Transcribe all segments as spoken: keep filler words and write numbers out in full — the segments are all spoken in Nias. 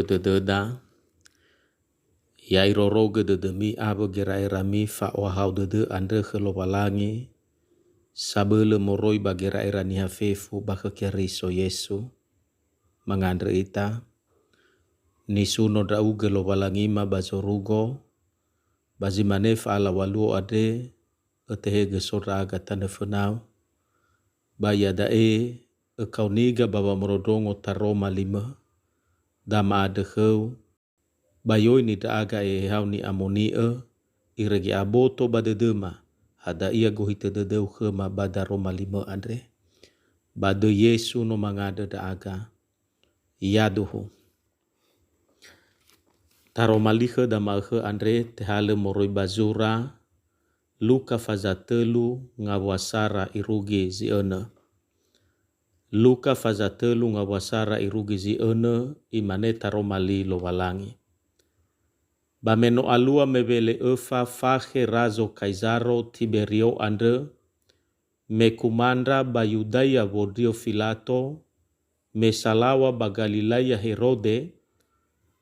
Dödöda, ya irorogö dödömi awö gera'erami fa'ohahau dödö andrö khö Lowalangi, sabölö moroi ba gera'era niha fefu ba khö Keriso Yesu. Mangandrö ita. Nisuno ndra'ugö Lowalangima ba zorugo, ba zi mane fa'ala waluo andre, ötehegö so ndra'aga tanö fönau. Ba iada'e, ökaoniga ba wamondrondrongo taroma limö, da ma'andrö khöu, ba yoini ndra'aga e'ehau ni'amoni'ö, irege aboto ba dödöma, hadia gohitö dödöu khöma ba daroma limö andre. Ba döi Yesu no mangandrö ndra'aga. Yaduhu. Taroma li khöda ma'ökhö andre tehalö moroi ba zura Luka faza tölu ngawua sara irugi zi önö. Luka faza tölu ngawua sara irugi zi önö, imane taroma li Lowalangi. Ba me no alua mewele'öfa fakhe razo Kaizaro Tiberio andrö, me kumandra ba Yudaya wondrio Filato, me salaŵa ba Galilaia Herode,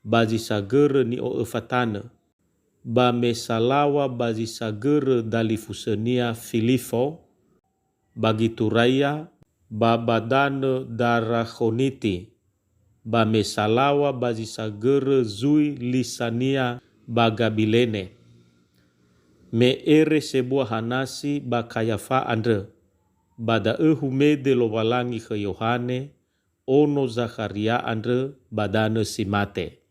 ba zi sagörö ni'o'öfa tanö, ba me salaŵa ba zi sagörö dalifusönia Filifo, ba Gituraia, ba ba danö Darakhoniti, ba me salaŵa ba zi sagörö zui lisania ba Gabilene. Me ere sebua Hanasi ba Kayafa andrö, ba da'ö humede Lowalangi khö Yohane, ono Zakharia andrö, ba danö si mate.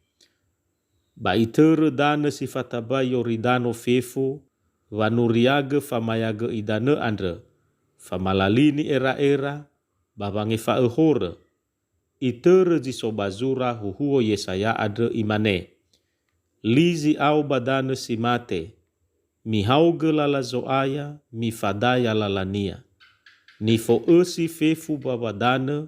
Ba itörö danö si fatambai Yoridano fefu, wanuriagö famayagö idanö andrö, famalalini era'era, ba wangefa'ö horö. Itörö zi so ba zura huhuo Yesaya andrö, imane, "Li zi'ao ba danö si mate, mihaogö lala Zo'aya, mifadaya lalania. Nifo'ösi fefu ba wadanö,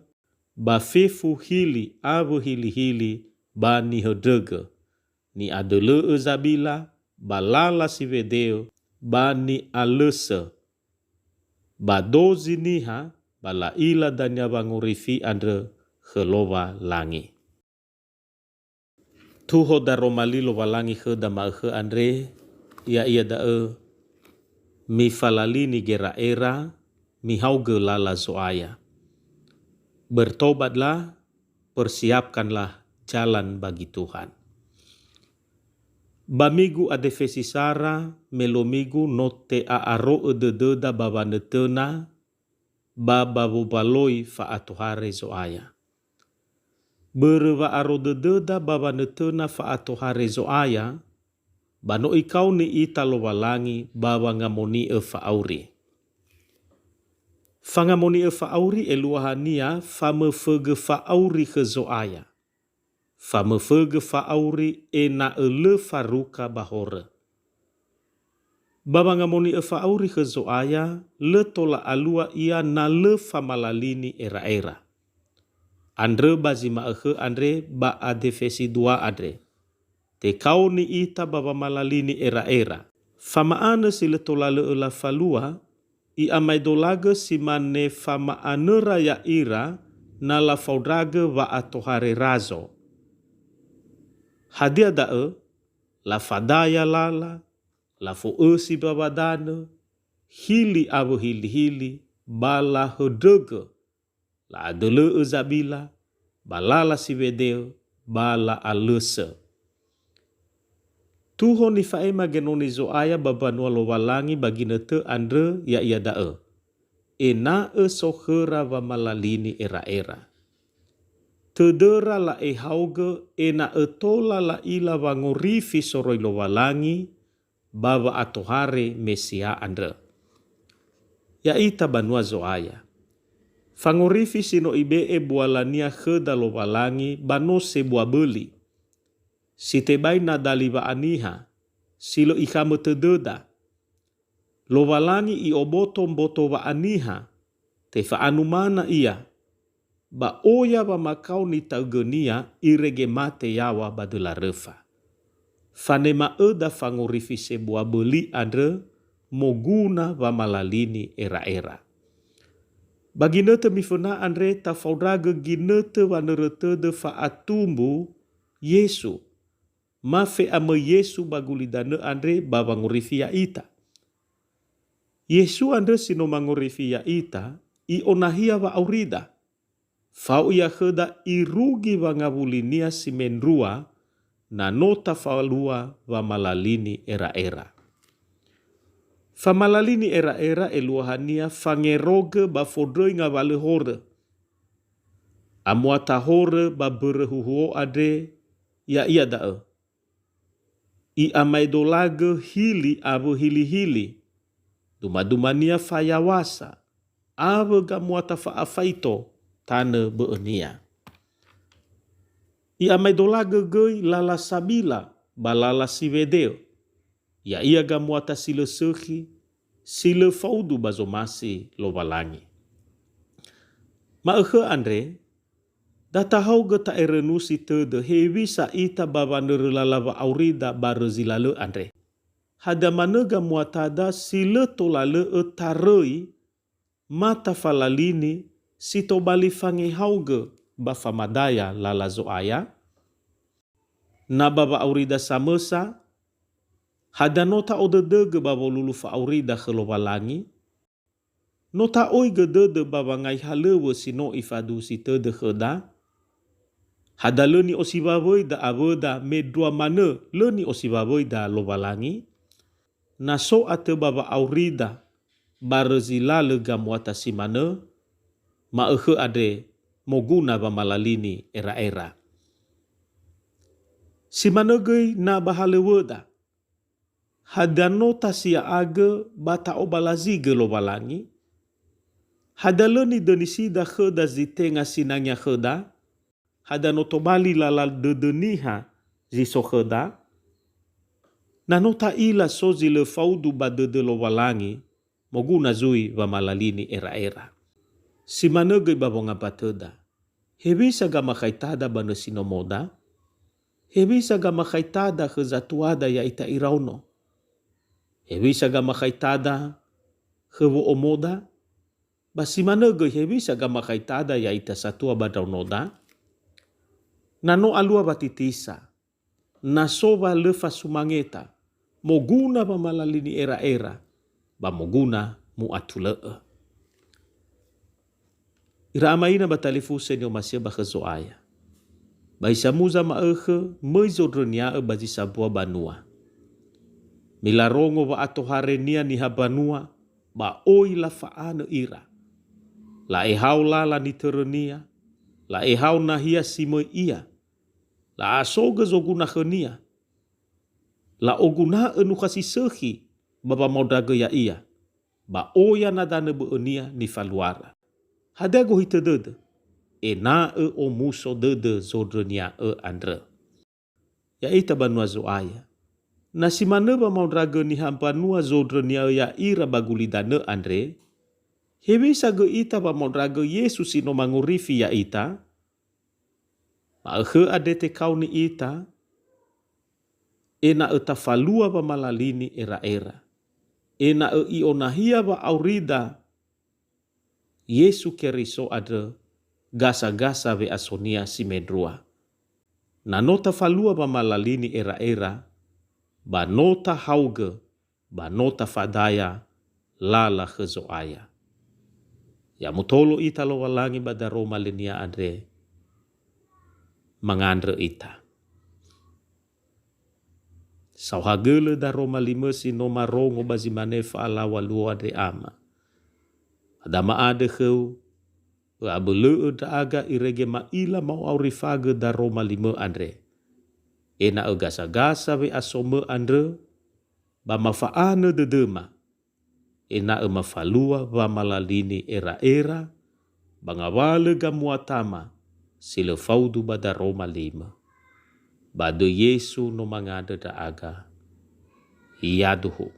ba fefu hili awö hilihili ba nihöndrögö. Ni'adölö'ö zabila ba lala si wede'ö ba ni'alösö. Ba dozi niha ba la'ila dania wangorifi andrö khö Lowalangi." Tuho daroma li Lowalangi khöda ma'ökhö andre, ya'ia da'ö, "Mifalalini gera'era, mihaogö lala Zo'aya. Bertobatlah, persiapkanlah jalan bagi Tuhan." Ba migu adefesi sara, me lo migu no te'a'aro'ö dödöda ba wanötöna, ba ba wobaloi fa'atohare Zo'aya. Börö wa'aro dödöda ba wanötöna fa'atohare Zo'aya, ba no Ikaoni ita Lowalangi ba wangamoni'ö fa'auri. Fangamoni'ö fa'auri eluahania famöfögö fa'auri khö Zo'aya. Famöfögö fa'auri ena'ö lö faruka ba horö. Ba wangamoni'ö fa'auri khö Zo'aya, lö tola alua ia na lö famalalini era'era. Andrö ba zi ma'ökhö andre ba adefesi dua andre. Tekaoni ita ba wamalalini era'era. Fama'anö si lö tola lö'ö lafalua, i'amaedolagö si mane fama'anöra ya'ira na lafaondragö wa'atohare razo. Hadia da'ö? Lafadaya lala, lafo'ösi ba wadanö, hili awö hilihili, ba lahöndrögö, la'adölö'ö zabila, ba lala si wede'ö, ba la'alösö. Tuho nifa'ema genoni Zo'aya ba mbanua Lowalangi ba ginötö andrö ya'ia da'ö, ena'ö so khöra wamalalini era'era. Tödöra la'ehaogö ena'ö tola la'ila wangorifi soroi Lowalangi ba wa'atohare Mesia andrö. Ya'ita banua Zo'aya. Fangorifi si no ibe'e bualania khöda Lowalangi ba no sebua böli. Si tebai nadali wa'aniha, si lö ikhamö tödöda. Lowalangi i'oboto mboto wa'aniha, tefa'anumana ia, ba oya wamakao nitaugönia irege mate yaŵa ba döla röfa. Fanema'öda fangorifi sebua böli andrö moguna wamalalini era'era. Ba ginötö miföna andre tafaondragö ginötö wanörö tödö fa'atumbu Yesu, ma fe'amöi Yesu ba gulidanö andre ba wangorifi ya'ita. Yesu andrö si no mangorifi ya'ita, i'onahia wa'aurida. Fao ia khöda irugi wangawulinia si mendrua, na no tafalua wamalalini era'era. Famalalini era'era eluahania fangerogö ba fondröi ngawalö horö. Amuata horö ba mbörö huhuo andre, ya'ia da'ö: I'amaedolagö hili awö hilihili, dumadumania fayaw̃asa, awö gamuata fa'afaito tanö bö'önia. I'amaedolagö göi lala sabila ba lala si wedeö, ya'ia gamuata si lö sökhi, si lö faudu ba zomasi Lowalangi. Ma'ökhö andre, da tahaogö ta'erönusi tödö hewisa ita ba wanörö lala wa'aurida barö zi lalö andre. Hadia manö gamuatada si lö tola lö'ö taröi ma tafalalini si tobali fangehaogö ba famadaya lala Zo'aya? Na ba wa'aurida samösa, hadia no ta'odödögö ba wolulu fa'aurida khö Lowalangi? No ta'oigö dödö ba wangai halöŵö si no ifaduhusi tödö khöda? Hadia lö ni'osiwawöida awöda mendrua manö lö ni'osiwawöida Lowalangi? Na so atö ba wa'aurida barö zi lalö gamuata si manö, ma'ökhö andre moguna wamalalini era'era. Si manö göi na ba halöŵöda. Hadia no tasia'agö ba ta'obalazigö Lowalangi? Hadia lö nidönisida khöda zi tenga sinangea khöda? Hadia no tobali lala dödö niha zi so khöda? Na no ta'ila so zi lö faudu ba dödö Lowalangi, moguna zui wamalalini era'era. Si manö göi ba wongambatöda. Hewisa gamakhaitada ba nösi nomoda? Hewisa gamakhaitada khö zatuada ya'ita iraono? Hewisa gamakhaitada khö wo'omoda? Ba si manö göi hewisa gamakhaitada ya'ita satua ba ndraonoda? Na no alua watitisa, na so wa lö fasumangeta, moguna wamalalini era'era, ba moguna mu'atulö'ö. Ira ama ina ba talifusö ni'omasi'ö ba khö Zo'aya. Ba isamuza ma'ökhö, möi zondrönia'ö ba zi sambua banua. Milarongo wa'atoharenia niha mbanua, ba oi lafa'anö ira. La'ehao lala nitörönia, la'ehao nahia si möi ia, la'asogö zoguna khönia, la'oguna'ö nukha si sökhi ba wamaondragö ya'ia, ba oya na danö bö'önia nifaluara. Hadia gohitö dödö? Ena'ö omuso dödö zondrönia'ö andrö. Ya'ita banua Zo'aya. Na si manö wamaondragö niha mbanua zondrönia'ö ya'ira ba gulidanö andre, hewisa göi ita wamaondragö Yesu si no mangorifi ya'ita? Ma'ökhö andre tekaoni ita, ena'ö tafalua wamalalini era'era, ena'ö i'onahia wa'aurida Yesu Keriso andrö gasa-gasa we'asonia si mendrua. Na no tafalua wamalalini era'era, ba no tahaogö, ba no tafadaya lala khö Zo'aya. Ya mutolo ita Lowalangi ba daroma linia andre, mangandrö ita. Saohagölö daroma limö si no marongo ba zi mane fa'alaŵa luo andre, Ama. Ba da ma'andrö khöu, ö'abölö'ö ndra'aga irege ma'ila ma'o'aurifagö daroma limö andre, ena'ö gasa-gasa we'asomö andrö, ba mafa'anö dödöma, ena'ö mafalua wamalalini era'era ba ngawalö gamuatama si lö faudu ba daroma limö. Ba döi Yesu no mangandrö ndra'aga. Yaduhu.